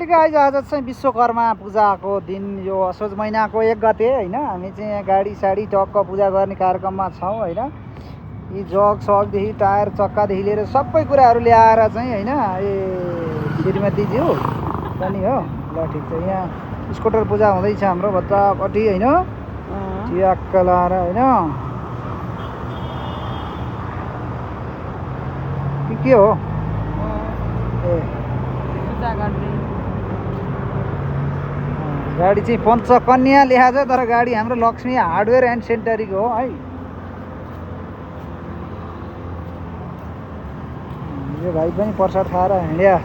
Guys आज चाहिँ विश्वकर्मा पूजाको दिन यो असोज महिनाको 1 गते होइन। हामी चाहिँ यहाँ गाडी साडी टक्क पूजा गर्ने कार्यक्रममा छौँ होइन। यी जग सकदेखि टायर चक्कादेखि लिएर सबै कुराहरू ल्याएर चाहिँ होइन। ए श्रीमतीज्यू पनि हो ल ठिक छ। यहाँ स्कुटर पूजा हुँदैछ हाम्रो भत्तापट्टि होइन। ट्याक्क लाएर होइन के हो ए गाडी चाहिँ पञ्चकन्या लेखा छ तर गाडी हाम्रो लक्ष्मी हार्डवेयर एन्ड सेन्टरीको हो है। यो भाइ पनि प्रसाद खाएर हिँड्या।